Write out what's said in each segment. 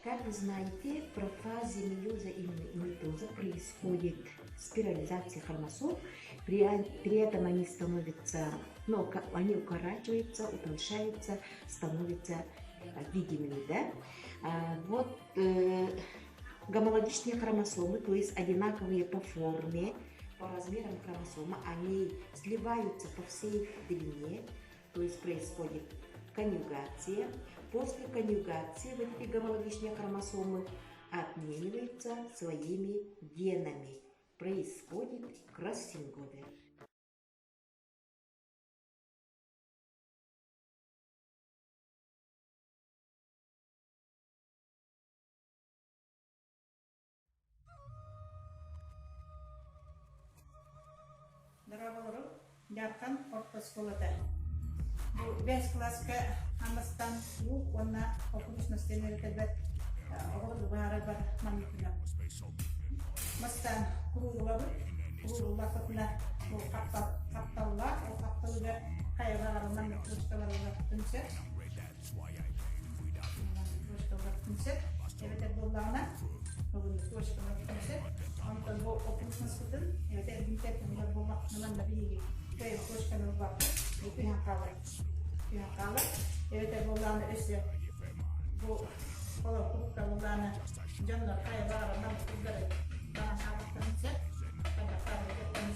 Как вы знаете, в профазе мейоза и митоза происходит спирализация хромосом, при, при этом они становятся, ну, они укорачиваются, утолщаются, становятся видимыми, да? А, вот э, гомологичные хромосомы, то есть одинаковые по форме, по размерам хромосомы, они сливаются по всей длине, то есть происходит конъюгация. После конъюгации вот эти гомологичные хромосомы обмениваются своими генами. Происходит кроссинговер. Дорооболору, Дьаархан орто оскуолата. Бу бэс кылааска хамнастан уу уонна окружность диэн үөрэтэллэр. Оҕолор быһаарарбар маннык гынан. Бастаан куруурулабыт. Курууруллахпытына бу хаптал, хапталлаах, ол хапталыгар хайа баҕарар маннык ручкалар сөп. Точкалар сөп. Эбэтэр буоллаҕына, точкалар сөп. Онтон бу окружностьпытын эбэтэр эргимтэ туһугар буоллахпытына манна биһиги кыайан точканы ылбаппыт. Бу түһэн хаалар. Түһэн хаалар. Эбэтэр буоллаҕына өссө бу холор курукка буоллаҕына дьоннор хайа баҕарар намтыыллары баран хаалыахтарын сөп. Хайдахтаах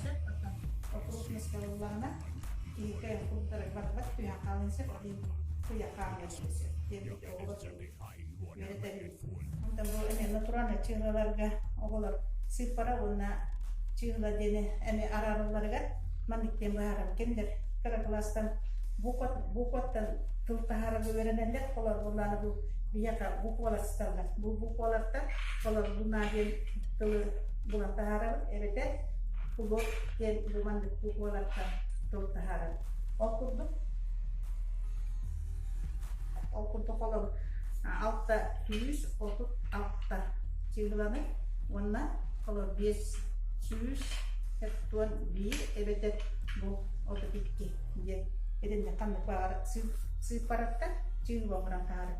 сөп. Оттон окружностька буоллаҕына киһи кыайан куруктары барбат түһэн хаалыан сөп. Онтон бу эмиэ натуральнай чыыһылаларга оҕолор сыыппара уонна чыыһыла диэни эмиэ арааралларыгар маннык диэн быһаарар кинилэр кыра кылаастан букваттан тыл таһаарарга үөрэнэллэр олор буоллаҕына бу биһиэхэ буквалар сыталлар бу буквалартан олор луна диэн тылы булан таһаарабыт эбэтэр кулок диэн бу маннык буквалартан тыл таһаарабыт ол курдук Ол курдук олор 636 чыыһыланы уонна олор 541 эбэтэр бу 32 диэн итиннэ ханнык баҕар сыыппараттан чыыһыла оҥорон таһаарар.